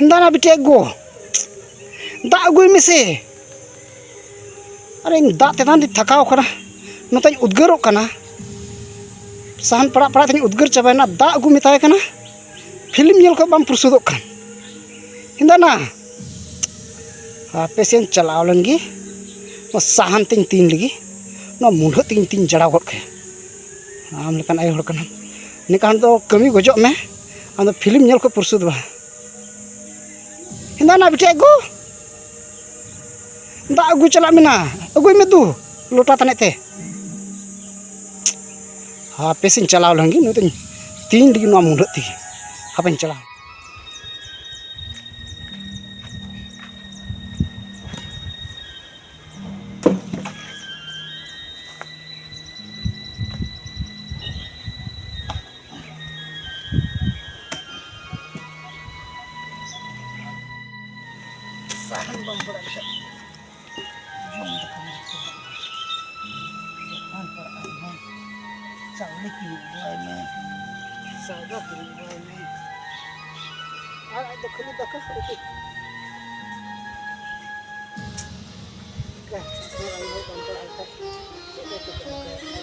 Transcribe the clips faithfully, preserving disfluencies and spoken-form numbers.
ᱫᱟᱱᱟ ᱵᱤᱴᱤ ᱜᱚ, ᱫᱟᱜ ᱟᱹᱜᱩᱭ ᱢᱮᱥᱮ᱾ ᱟᱨ ᱤᱧ ᱫᱟᱜ ᱛᱮᱛᱟᱝ ᱛᱮᱧ ᱛᱷᱟᱠᱟᱣ ᱠᱟᱱᱟ, ᱱᱚᱛᱮᱧ ᱩᱫᱽᱜᱟᱹᱨᱚᱜ ᱠᱟᱱᱟ᱾ ᱥᱟᱦᱟᱱ ᱯᱟᱲᱟᱜ ᱯᱟᱲᱟᱜ ᱛᱮᱧ ᱩᱫᱽᱜᱟᱹᱨ ᱪᱟᱵᱟᱭᱮᱱᱟ, ᱫᱟᱜ ᱟᱹᱜᱩ ᱢᱮᱛᱟᱭ ᱠᱟᱱᱟ, ᱯᱷᱤᱞᱢ ᱧᱮᱞ ᱠᱷᱚᱱ ᱵᱟᱢ ᱯᱩᱨᱥᱩᱫᱚᱜ ᱠᱟᱱ᱾ ᱦᱮᱸᱫᱟᱱᱟ, ᱦᱟᱯᱮ ᱥᱮᱧ ᱪᱟᱞᱟᱣ ᱞᱮᱱ ᱜᱮ, ᱱᱚᱣᱟ ᱥᱟᱦᱟᱱ ᱛᱮᱧ ᱛᱤᱧ ᱞᱮᱜᱮ, ᱱᱚᱣᱟ ᱢᱩᱸᱰᱷᱟᱹᱜ ᱛᱮᱜᱮᱧ ᱛᱤᱧ ᱡᱟᱲᱟᱣ ᱜᱚᱫ ᱠᱟᱭᱟ᱾ ᱟᱢ ᱞᱮᱠᱟᱱ ᱟᱭᱳ ᱦᱚᱲ ᱠᱟᱱᱟᱢ, ᱱᱤᱝᱠᱟᱱ ᱫᱚ ᱠᱟᱹᱢᱤ ᱜᱚᱡᱚᱜ ᱢᱮ, ᱟᱢ ᱫᱚ ᱯᱷᱤᱞᱢ ᱧᱮᱞ ᱠᱷᱚᱱ ᱯᱩᱨᱥᱩᱫ ᱵᱟ᱾ ᱦᱮᱸᱫᱟᱱᱟ ᱵᱤᱴᱤ ᱟᱹᱜᱩ, ᱫᱟᱜ ᱟᱹᱜᱩ ᱪᱟᱞᱟᱜ ᱢᱮᱱᱟ, ᱟᱹᱜᱩᱭ ᱢᱮ ᱫᱩ ᱞᱚᱴᱟ ᱛᱟᱱᱮᱡ ᱛᱮ᱾ ᱦᱟᱯᱮ ᱥᱮᱧ ᱪᱟᱞᱟᱣ ᱞᱮᱱ ᱜᱮ, ᱱᱩᱭ ᱫᱚᱧ ᱛᱤᱧ ᱞᱟᱹᱜᱤᱫ ᱱᱚᱣᱟ ᱢᱩᱸᱰᱷᱟᱹᱜ ᱛᱮᱜᱮ᱾ ᱦᱟᱯᱮᱧ ᱪᱟᱞᱟᱣ᱾ ᱥᱟᱦᱟᱱ ᱵᱟᱝ ᱯᱟᱲᱟᱜ ᱞᱮᱠᱷᱟᱱ ᱡᱚᱢ ᱫᱟᱠᱟ ᱢᱟ ᱵᱟᱝ ᱯᱟᱲᱟᱜᱼᱟ᱾ ᱪᱟᱣᱞᱮ ᱠᱤᱨᱤᱧ ᱟᱹᱜᱩᱣᱟᱭ ᱢᱮ, ᱥᱟᱣᱫᱟ ᱠᱤᱨᱤᱧ ᱟᱹᱜᱩᱣᱟᱭ ᱢᱮ, ᱟᱨ ᱟᱡ ᱫᱚ ᱠᱷᱟᱹᱞᱤ ᱫᱟᱠᱟ ᱩᱛᱩ᱾ ᱪᱤᱠᱟ ᱟᱭᱳ ᱦᱚᱲ ᱵᱟᱝ ᱯᱟᱲᱦᱟᱣ ᱠᱷᱟᱡ ᱪᱮᱫ ᱞᱮᱠᱟ ᱛᱮ ᱠᱟᱹᱢᱤ ᱠᱟᱭᱟ?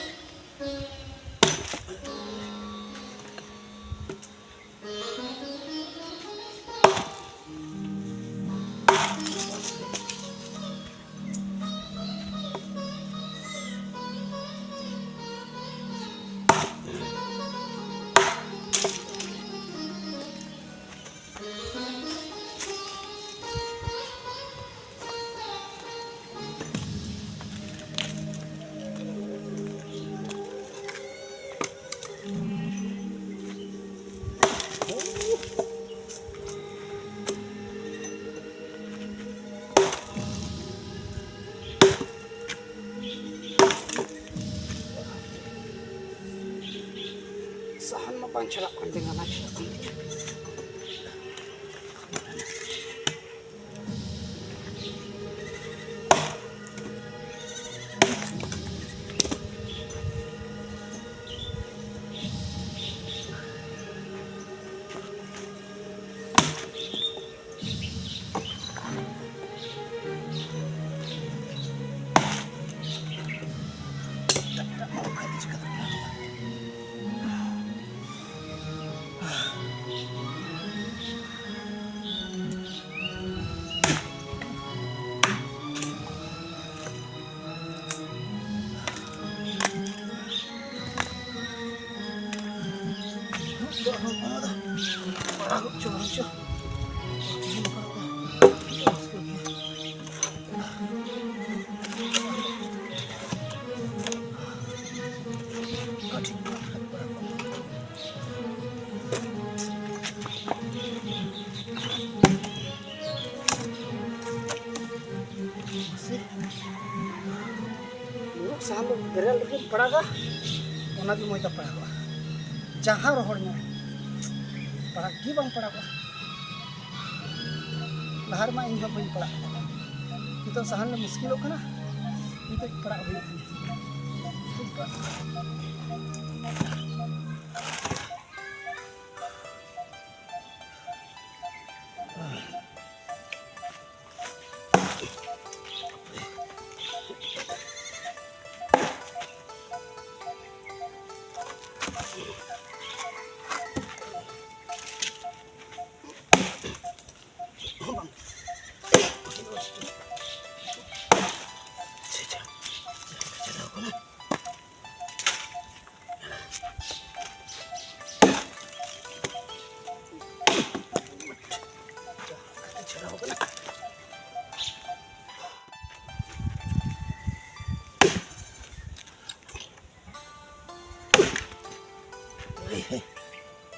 ᱥᱟᱦᱟᱱ ᱢᱟ ᱵᱟᱝ ᱪᱷᱟᱲᱟᱜ ᱠᱟᱱ ᱛᱤᱧᱟ, ᱵᱟᱝ ᱪᱷᱟᱲᱟᱜ ᱠᱟᱱ ᱛᱤᱧᱟ᱾ ᱵᱮᱨᱮᱞ ᱨᱮᱜᱮᱢ ᱯᱟᱲᱟᱜᱟ, ᱚᱱᱟᱜᱮ ᱢᱚᱡᱽ ᱫᱚ ᱯᱟᱲᱟᱜᱚᱜᱼᱟ᱾ ᱡᱟᱦᱟᱸ ᱨᱚᱦᱚᱲ ᱧᱚᱜ ᱯᱟᱲᱟᱜ ᱜᱮ ᱵᱟᱝ ᱯᱟᱲᱟᱜᱚᱜᱼᱟ᱾ ᱞᱟᱦᱟ ᱨᱮᱢᱟ ᱤᱧ ᱦᱚᱸ ᱵᱟᱹᱧ ᱯᱟᱲᱟᱜ ᱠᱟᱱᱟ, ᱱᱤᱛᱚᱜ ᱥᱟᱦᱟᱱ ᱞᱮ ᱢᱩᱥᱠᱤᱞᱚᱜ ᱠᱟᱱᱟ, ᱱᱤᱛᱚᱜ ᱯᱟᱲᱟᱜ ᱦᱩᱭᱩᱜ ᱛᱤᱧᱟᱹ᱾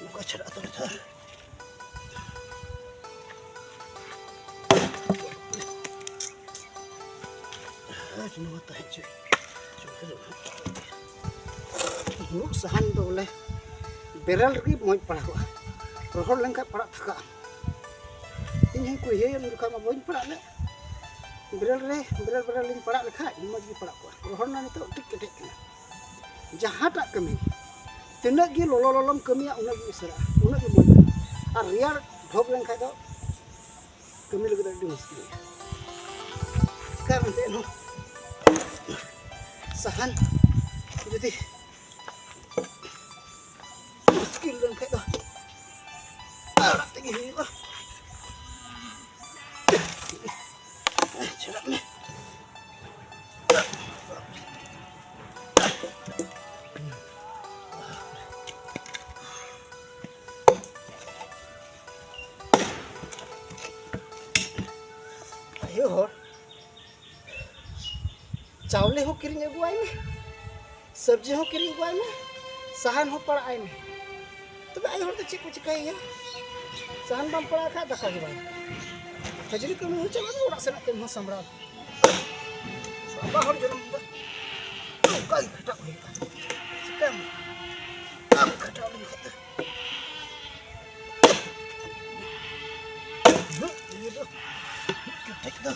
ᱱᱚᱝᱠᱟ ᱪᱷᱟᱲᱟ ᱛᱚ ᱱᱮᱛᱟᱨ᱾ ᱟᱨ ᱱᱚᱣᱟ ᱛᱟᱦᱮᱸ ᱪᱮᱫ? ᱪᱚᱞᱚ, ᱢᱩᱨᱩᱫ ᱥᱟᱦᱟᱱ ᱫᱚ ᱵᱚᱞᱮ ᱵᱮᱨᱮᱞ ᱨᱮᱜᱮ ᱢᱚᱡᱽ ᱯᱟᱲᱟᱜᱚᱜᱼᱟ, ᱨᱚᱦᱚᱲ ᱞᱮᱱᱠᱷᱟᱱ ᱯᱟᱲᱟᱜ ᱛᱷᱟᱠᱟᱜᱼᱟ᱾ ᱤᱧ ᱦᱚᱸᱧ ᱠᱩᱲᱦᱤᱭᱟᱹ ᱩᱱ ᱡᱚᱠᱷᱟᱜ ᱢᱟ ᱵᱟᱹᱧ ᱯᱟᱲᱟᱜ ᱞᱮᱫ, ᱵᱮᱨᱮᱞ ᱨᱮ, ᱵᱮᱨᱮᱞ ᱵᱮᱨᱮᱞ ᱤᱧ ᱯᱟᱲᱟᱜ ᱞᱮᱠᱷᱟᱡ ᱢᱚᱡᱽ ᱜᱮ ᱯᱟᱲᱟᱜ ᱠᱚᱜᱼᱟ᱾ ᱨᱚᱦᱚᱲ ᱮᱱᱟ ᱱᱤᱛᱚᱜ ᱟᱹᱰᱤ ᱠᱮᱴᱮᱡ ᱠᱟᱱᱟ᱾ ᱡᱟᱦᱟᱸᱴᱟᱜ ᱠᱟᱹᱢᱤ ᱛᱤᱱᱟᱹᱜ ᱜᱮ ᱞᱚᱞᱚ ᱞᱚᱞᱚᱢ ᱠᱟᱹᱢᱤᱭᱟ ᱩᱱᱟᱹᱜ ᱜᱮ ᱩᱥᱟᱹᱨᱟᱜᱼᱟ, ᱩᱱᱟᱹᱜ ᱜᱮ ᱢᱚᱡᱽ᱾ ᱟᱨ ᱨᱮᱭᱟᱲ ᱰᱷᱚᱯ ᱞᱮᱱᱠᱷᱟᱡ ᱫᱚ ᱠᱟᱹᱢᱤ ᱞᱟᱹᱜᱤᱫ ᱟᱹᱰᱤ ᱢᱩᱥᱠᱤᱞ ᱜᱮᱭᱟ᱾ ᱪᱤᱠᱟᱹᱭᱟᱢ ᱮᱱᱛᱮ ᱮᱱᱦᱚᱸ ᱥᱟᱦᱟᱱ ᱡᱩᱫᱤ ᱢᱩᱥᱠᱤᱞ ᱞᱮᱱᱠᱷᱟᱡ ᱫᱚ ᱟᱲᱟᱜ ᱛᱮᱜᱮ ᱦᱩᱭᱩᱜᱼᱟ᱾ ᱪᱷᱟᱲᱟᱜ ᱢᱮ᱾ ᱟᱭᱳ ᱦᱚᱲ, ᱪᱟᱣᱞᱮ ᱦᱚᱸ ᱠᱤᱨᱤᱧ ᱟᱹᱜᱩᱣᱟᱭ ᱢᱮ, ᱥᱚᱵᱽᱡᱤ ᱦᱚᱸ ᱠᱤᱨᱤᱧ ᱟᱹᱜᱩᱣᱟᱭ ᱢᱮ, ᱥᱟᱦᱟᱱ ᱦᱚᱸ ᱯᱟᱲᱟᱜ ᱟᱭ ᱢᱮ᱾ ᱛᱚᱵᱮ ᱟᱭᱳ ᱦᱚᱲ ᱫᱚ ᱪᱮᱫ ᱠᱚ ᱪᱤᱠᱟᱹᱭᱮᱭᱟ? ᱥᱟᱦᱟᱱ ᱵᱟᱢ ᱯᱟᱲᱟᱜ ᱠᱷᱟᱡ ᱫᱟᱠᱟ ᱜᱮ ᱵᱟᱭ ᱦᱟᱡᱽᱨᱤ ᱠᱟᱹᱢᱤ ᱦᱚᱸ ᱪᱟᱞᱟᱜ ᱢᱮ, ᱚᱲᱟᱜ ᱥᱮᱱᱟᱜ ᱠᱟᱹᱢᱤ ᱦᱚᱸ ᱥᱟᱢᱵᱲᱟᱣ᱾ ᱵᱟᱵᱟ ᱦᱚᱲ ᱡᱚᱱᱚᱢ ᱫᱚ ᱚᱱᱠᱟ ᱜᱮ ᱠᱷᱟᱴᱟᱜ ᱦᱩᱭᱩᱜᱼᱟ᱾ ᱪᱤᱠᱟᱹᱭᱟᱢ? ᱵᱟᱢ ᱠᱷᱟᱴᱟᱣ ᱞᱮᱱᱠᱷᱟᱱ ᱫᱚ᱾ ᱦᱩᱸ, ᱤᱭᱟᱹ ᱫᱚ ᱠᱮᱴᱮᱡ ᱫᱚ᱾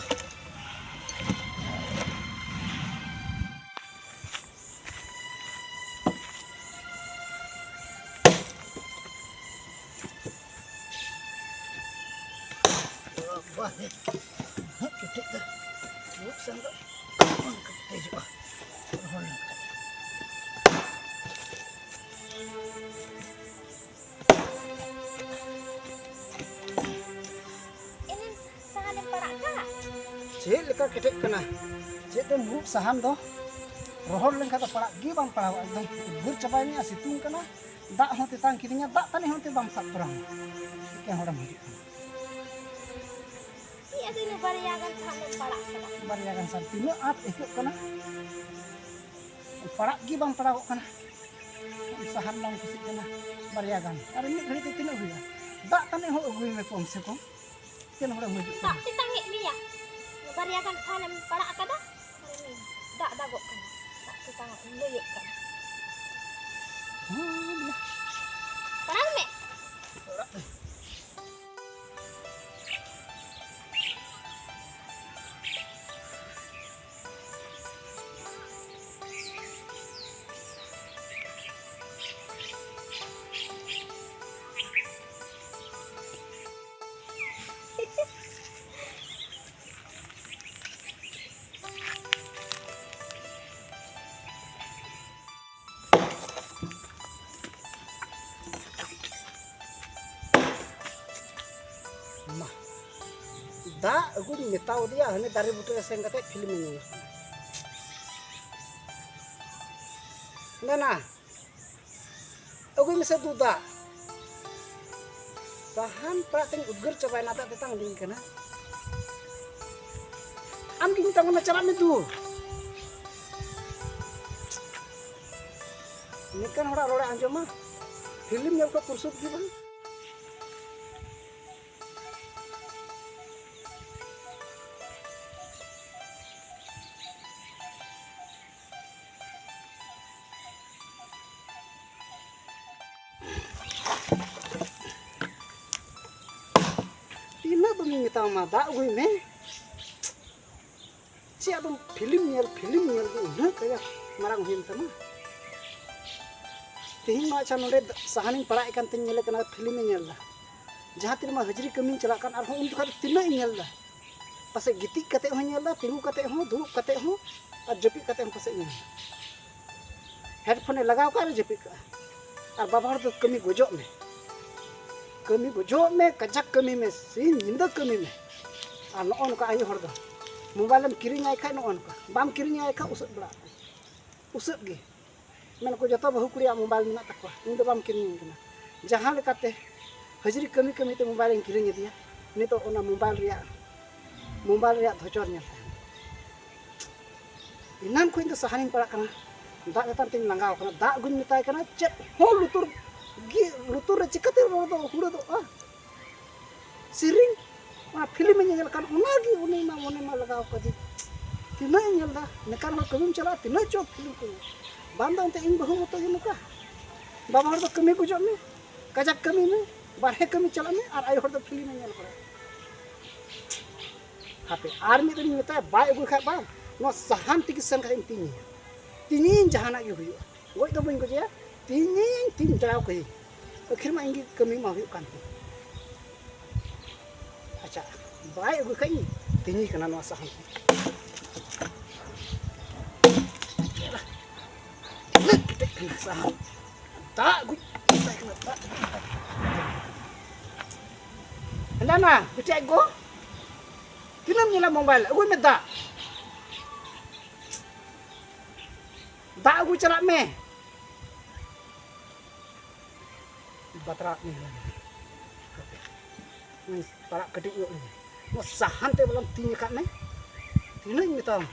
ᱵᱟᱵᱟ ᱨᱮ, ᱩᱱᱟᱹᱜ ᱠᱮᱴᱮᱡ ᱫᱚ᱾ ᱢᱤᱫ ᱥᱮᱱ ᱫᱚ ᱵᱟᱝ ᱠᱮᱴᱮᱡᱚᱜᱼᱟ᱾ ᱨᱚᱦᱚᱲ ᱞᱮᱱᱠᱷᱟᱱ᱾ ᱮᱱᱮᱢ ᱥᱟᱦᱟᱱᱮᱢ ᱯᱟᱲᱟᱜ ᱠᱟᱜ? ᱪᱮᱫ ᱞᱮᱠᱟ ᱠᱮᱴᱮᱡ ᱠᱟᱱᱟ? ᱪᱮᱫ ᱮᱢ ᱢᱩᱨᱩᱫ ᱥᱟᱦᱟᱱ ᱫᱚ? ᱨᱚᱦᱚᱲ ᱞᱮᱱᱠᱷᱟᱱ ᱫᱚ ᱯᱟᱲᱟᱜ ᱜᱮ ᱵᱟᱝ ᱯᱟᱲᱟᱜᱼᱟ᱾ ᱮᱠᱫᱚᱢ ᱩᱫᱽᱜᱟᱹᱨ ᱪᱟᱵᱟᱭᱮᱱᱟ, ᱥᱤᱛᱩᱝ ᱠᱟᱱᱟ, ᱫᱟᱜ ᱦᱚᱸ ᱛᱮᱛᱟᱝ ᱠᱤᱫᱤᱧᱟ, ᱫᱟᱜ ᱛᱟᱹᱱᱤᱡ ᱦᱚᱸ ᱛᱮ ᱵᱟᱢ ᱥᱟᱵ ᱛᱚᱨᱟᱢᱟ᱾ ᱮᱠᱮᱱ ᱦᱚᱲᱮᱢ ᱦᱤᱡᱩᱜ ᱠᱟᱱᱟ᱾ ᱪᱮᱫ ᱟᱫᱚ ᱤᱱᱟᱹ ᱵᱟᱨᱭᱟ ᱜᱟᱱ ᱥᱟᱦᱟᱱᱮᱢ ᱯᱟᱲᱟᱜ ᱠᱟᱫᱟ? ᱵᱟᱨᱭᱟ ᱜᱟᱱ ᱥᱟᱦᱟᱱ ᱛᱤᱱᱟᱹᱜ ᱟᱸᱴ ᱟᱹᱭᱠᱟᱹᱜ ᱠᱟᱱᱟ? ᱯᱟᱲᱟᱜ ᱜᱮ ᱵᱟᱝ ᱯᱟᱲᱟᱜᱚᱜ ᱠᱟᱱᱟ᱾ ᱥᱟᱦᱟᱱ ᱵᱟᱝ ᱠᱩᱥᱤᱜ ᱠᱟᱱᱟ, ᱵᱟᱨᱭᱟ ᱜᱟᱱ᱾ ᱟᱨ ᱢᱤᱫ ᱜᱷᱟᱹᱲᱤᱡ ᱛᱮ ᱛᱤᱱᱟᱹᱜ ᱦᱩᱭᱩᱜᱼᱟ? ᱫᱟᱜ ᱛᱟᱹᱱᱤᱡ ᱦᱚᱸ ᱟᱹᱜᱩᱭ ᱢᱮ ᱠᱚᱢ ᱥᱮ ᱠᱚᱢ᱾ ᱪᱮᱫ ᱦᱚᱲᱮᱢ ᱦᱤᱡᱩᱜ ᱫᱟᱜ ᱠᱟᱱᱟ? ᱛᱮᱛᱟᱝ ᱮᱫ ᱢᱮᱭᱟ? ᱵᱟᱨᱭᱟ ᱜᱟᱱ ᱥᱟᱦᱟᱱᱮᱢ ᱯᱟᱲᱟᱜ ᱟᱠᱟᱫᱟ? ᱫᱟᱜ ᱫᱟᱜᱚᱜ ᱠᱟᱱᱟ, ᱫᱟᱜ ᱛᱮᱛᱟᱝ ᱞᱟᱹᱭᱚᱜ ᱠᱟᱱᱟ᱾ ᱦᱩᱸ᱾ ᱯᱟᱲᱟᱜ ᱢᱮ᱾ ᱢᱟ, ᱫᱟᱜ ᱟᱹᱜᱩᱧ ᱢᱮᱛᱟᱣ ᱫᱮᱭᱟ, ᱦᱟᱱᱮ ᱫᱟᱨᱮ ᱵᱩᱴᱟᱹ ᱨᱮ ᱥᱮᱱ ᱠᱟᱛᱮ ᱯᱷᱤᱞᱢ ᱮ ᱧᱮᱞ ᱠᱟᱱᱟ᱾ ᱱᱮᱱᱟ, ᱟᱹᱜᱩᱭ ᱢᱮᱥᱮ ᱫᱩ ᱫᱟᱜ᱾ ᱥᱟᱦᱟᱱ ᱯᱟᱲᱟᱜ ᱛᱮᱧ ᱩᱫᱽᱜᱟᱹᱨ ᱪᱟᱵᱟᱭᱮᱱᱟ, ᱫᱟᱜ ᱛᱮᱛᱟᱝ ᱞᱤᱧ ᱠᱟᱱᱟ᱾ ᱟᱢ ᱜᱤᱧ ᱢᱮᱛᱟᱢ ᱠᱟᱱᱟ, ᱪᱟᱞᱟᱜ ᱢᱮ ᱫᱩ᱾ ᱱᱤᱝᱠᱟᱱ ᱦᱚᱲᱟᱜ ᱨᱚᱲᱮ ᱟᱸᱡᱚᱢᱟ, ᱯᱷᱤᱞᱢ ᱧᱮᱞ ᱠᱷᱚᱱ ᱯᱩᱨᱥᱩᱫ ᱜᱮ ᱵᱟᱝ᱾ ᱛᱤᱱᱟᱹᱜ ᱫᱚᱢᱤᱧ ᱢᱮᱛᱟᱢᱟ, ᱫᱟᱜ ᱟᱹᱜᱩᱭ ᱢᱮ᱾ ᱪᱮᱫ ᱟᱫᱚᱢ ᱯᱷᱤᱞᱢ ᱧᱮᱞ, ᱯᱷᱤᱞᱢ ᱧᱮᱞ ᱜᱮ ᱩᱱᱟᱹᱜ ᱠᱟᱡᱟᱠ ᱢᱟᱨᱟᱝ ᱦᱩᱭᱮᱱ ᱛᱟᱢᱟ? ᱛᱮᱦᱮᱧ ᱢᱟ ᱟᱪᱪᱷᱟ, ᱱᱚᱰᱮ ᱥᱟᱦᱟᱱᱤᱧ ᱯᱟᱲᱟᱜ ᱮᱫ ᱠᱟᱱ ᱛᱮᱧ ᱧᱮᱞᱮ ᱠᱟᱱᱟ, ᱯᱷᱤᱞᱢᱮ ᱧᱮᱞ ᱮᱫᱟ᱾ ᱡᱟᱦᱟᱸ ᱛᱤᱱ ᱢᱟ ᱦᱟᱹᱡᱨᱤ ᱠᱟᱹᱢᱤᱧ ᱪᱟᱞᱟᱜ ᱠᱟᱱ, ᱟᱨᱦᱚᱸ ᱩᱱ ᱡᱚᱠᱷᱟᱡ ᱫᱚ ᱛᱤᱱᱟᱹᱜ ᱤᱧ ᱧᱮᱞ ᱮᱫᱟ᱾ ᱯᱟᱥᱮᱡ ᱜᱤᱛᱤᱡ ᱠᱟᱛᱮ ᱦᱚᱸᱧ ᱧᱮᱞ ᱮᱫᱟ, ᱛᱤᱸᱜᱩ ᱠᱟᱛᱮ ᱦᱚᱸ, ᱫᱩᱲᱩᱵ ᱠᱟᱛᱮ ᱦᱚᱸ, ᱟᱨ ᱡᱟᱹᱯᱤᱫ ᱠᱟᱛᱮ ᱦᱚᱸ ᱯᱟᱥᱮᱡ ᱧᱮᱞ ᱮᱫᱟ᱾ ᱦᱮᱰᱯᱷᱳᱱᱮ ᱞᱟᱜᱟᱣ ᱠᱟᱜᱼᱟ ᱟᱨ ᱡᱟᱹᱯᱤᱫ ᱠᱟᱜᱼᱟ᱾ ᱟᱨ ᱵᱟᱵᱟ ᱦᱚᱲ ᱫᱚ ᱠᱟᱹᱢᱤ ᱜᱚᱡᱚᱜ ᱢᱮ, ᱠᱟᱹᱢᱤ ᱜᱚᱡᱚᱜ ᱢᱮ, ᱠᱟᱡᱟᱠ ᱠᱟᱹᱢᱤ ᱢᱮ, ᱥᱤᱧ ᱧᱤᱫᱟᱹ ᱠᱟᱹᱢᱤ ᱢᱮ᱾ ᱟᱨ ᱱᱚᱜᱼᱚ ᱱᱚᱝᱠᱟ ᱟᱭᱳ ᱦᱚᱲ ᱫᱚ ᱢᱳᱵᱟᱭᱤᱞ ᱮᱢ ᱠᱤᱨᱤᱧ ᱟᱭ ᱠᱷᱟᱡ ᱱᱚᱜᱼᱚ ᱱᱚᱝᱠᱟ, ᱵᱟᱢ ᱠᱤᱨᱤᱧ ᱟᱭ ᱠᱷᱟᱡ ᱩᱥᱟᱹᱫ ᱵᱟᱲᱟᱜ ᱟᱠᱚ, ᱩᱥᱟᱹᱫ ᱜᱮ᱾ ᱢᱮᱱ ᱟᱠᱚ ᱡᱚᱛᱚ ᱵᱟᱹᱦᱩ ᱠᱩᱲᱤᱭᱟᱜ ᱢᱳᱵᱟᱭᱤᱞ ᱢᱮᱱᱟᱜ ᱛᱟᱠᱚᱣᱟ, ᱤᱧ ᱫᱚ ᱵᱟᱢ ᱠᱤᱨᱤᱧ ᱟᱹᱧ ᱠᱟᱱᱟ᱾ ᱡᱟᱦᱟᱸ ᱞᱮᱠᱟᱛᱮ ᱦᱟᱹᱡᱨᱤ ᱠᱟᱹᱢᱤ ᱠᱟᱹᱢᱤ ᱛᱮ ᱢᱳᱵᱟᱭᱤᱞ ᱤᱧ ᱠᱤᱨᱤᱧ ᱟᱫᱮᱭᱟ, ᱱᱤᱛᱚᱜ ᱚᱱᱟ ᱢᱳᱵᱟᱭᱤᱞ ᱨᱮᱭᱟᱜ, ᱢᱳᱵᱟᱭᱤᱞ ᱨᱮᱭᱟᱜ ᱫᱷᱚᱪᱚᱨ ᱧᱮᱞ ᱛᱟᱭ ᱢᱮ᱾ ᱮᱱᱟᱱ ᱠᱷᱚᱱ ᱫᱚ ᱥᱟᱦᱟᱱᱤᱧ ᱯᱟᱲᱟᱜ ᱠᱟᱱᱟ, ᱫᱟᱜ ᱪᱮᱛᱟᱱ ᱛᱮᱧ ᱞᱟᱸᱜᱟᱣ ᱠᱟᱱᱟ, ᱫᱟᱜ ᱟᱹᱜᱩᱧ ᱢᱮᱛᱟᱭ ᱠᱟᱱᱟ, ᱪᱮᱫ ᱦᱚᱸ ᱞᱩᱛᱩᱨ ᱜᱮ, ᱞᱩᱛᱩᱨ ᱨᱮ ᱪᱤᱠᱟᱹᱛᱮ ᱨᱚᱲ ᱫᱚ ᱦᱩᱲᱟᱹᱫᱚᱜᱼᱟ? ᱥᱮᱨᱮᱧ, ᱚᱱᱟ ᱯᱷᱤᱞᱢ ᱮ ᱧᱮᱧᱮᱞ ᱠᱟᱱ, ᱚᱱᱟᱜᱮ ᱩᱱᱤ ᱢᱟ ᱢᱚᱱᱮ ᱢᱟ ᱞᱟᱜᱟᱣ ᱠᱟᱫᱮ᱾ ᱛᱤᱱᱟᱹᱜ ᱮ ᱧᱮᱞ ᱮᱫᱟ, ᱱᱮᱛᱟᱨ ᱦᱚᱲ ᱠᱟᱹᱢᱤᱢ ᱪᱟᱞᱟᱜᱼᱟ, ᱛᱤᱱᱟᱹᱜ ᱪᱚ ᱯᱷᱤᱞᱢ ᱠᱚ ᱧᱮᱞ᱾ ᱵᱟᱝ ᱫᱚ ᱚᱱᱛᱮ ᱤᱧ ᱵᱟᱹᱦᱩ ᱢᱚᱛᱚ ᱜᱮ ᱱᱚᱝᱠᱟ, ᱵᱟᱵᱟ ᱦᱚᱲ ᱫᱚ ᱠᱟᱹᱢᱤ ᱜᱚᱡᱚᱜ ᱢᱮ, ᱠᱟᱡᱟᱠ ᱠᱟᱹᱢᱤ ᱢᱮ, ᱵᱟᱨᱦᱮ ᱠᱟᱹᱢᱤ ᱪᱟᱞᱟᱜ ᱢᱮ, ᱟᱨ ᱟᱭᱳ ᱦᱚᱲ ᱫᱚ ᱯᱷᱤᱞᱢ ᱮ ᱧᱮᱞ ᱵᱟᱲᱟᱭᱟ᱾ ᱦᱟᱯᱮ, ᱟᱨ ᱢᱤᱫ ᱫᱤᱱᱤᱧ ᱢᱮᱛᱟᱭᱟ, ᱵᱟᱭ ᱟᱹᱜᱩᱭ ᱠᱷᱟᱡ ᱵᱟᱝ, ᱱᱚᱣᱟ ᱥᱟᱦᱟᱱ ᱛᱮᱜᱮ ᱥᱮᱱ ᱠᱟᱛᱮ ᱤᱧ ᱛᱤᱧᱟ᱾ ᱛᱤᱧᱤᱧ, ᱡᱟᱦᱟᱱᱟᱜ ᱜᱮ ᱦᱩᱭᱩᱜᱼᱟ, ᱜᱚᱡ ᱫᱚ ᱵᱟᱹᱧ ᱜᱚᱡᱮᱭᱟ, ᱛᱤᱧᱤᱧ, ᱛᱤᱧ ᱡᱟᱲᱟᱣ ᱠᱟᱹᱭᱟᱹᱧ᱾ ᱟᱹᱠᱷᱤᱨ ᱢᱟ ᱤᱧ ᱜᱮ ᱠᱟᱹᱢᱤ ᱢᱟ ᱦᱩᱭᱩᱜ ᱠᱟᱱ ᱛᱤᱧ᱾ ᱟᱪᱪᱷᱟ, ᱵᱟᱭ ᱟᱹᱜᱩᱭ ᱠᱷᱟᱡ ᱤᱧ ᱛᱤᱧᱤ ᱠᱟᱱᱟ ᱱᱚᱣᱟ ᱥᱟᱦᱟᱱ ᱛᱮ᱾ ᱛᱤᱱᱟᱹᱜ ᱠᱮᱴᱮᱡ ᱠᱟᱱᱟ ᱥᱟᱦᱟᱱ, ᱫᱟᱜ ᱟᱹᱜᱩᱧ ᱢᱮᱛᱟᱭ ᱠᱟᱱᱟ, ᱫᱟᱜ ᱟᱹᱜᱩᱧ ᱢᱮᱛᱟᱭ ᱠᱟᱱᱟ᱾ ᱦᱮᱸᱫᱟ ᱱᱟ, ᱵᱤᱴᱤ ᱟᱡ ᱜᱚ, ᱛᱤᱱᱟᱹᱜ ᱮᱢ ᱧᱮᱞᱟ ᱢᱳᱵᱟᱭᱤᱞ? ᱟᱹᱜᱩᱭ ᱢᱮ ᱫᱟᱜ᱾ ᱫᱟᱜ ᱟᱹᱜᱩ ᱪᱟᱞᱟᱜ ᱢᱮ᱾ ᱵᱟᱛᱨᱟᱜ ᱢᱮ᱾ ᱦᱟᱯᱮ, ᱱᱚᱣᱟᱧ ᱯᱟᱲᱟᱜ ᱠᱟᱹᱴᱤᱡ ᱧᱚᱜ ᱞᱮᱜᱮ᱾ ᱱᱚᱣᱟ ᱥᱟᱦᱟᱱ ᱛᱮ ᱵᱚᱞᱮᱢ ᱛᱤᱧ ᱟᱠᱟᱫ ᱢᱮ᱾ ᱛᱤᱱᱟᱹᱜ ᱤᱧ ᱢᱮᱛᱟᱢᱟ?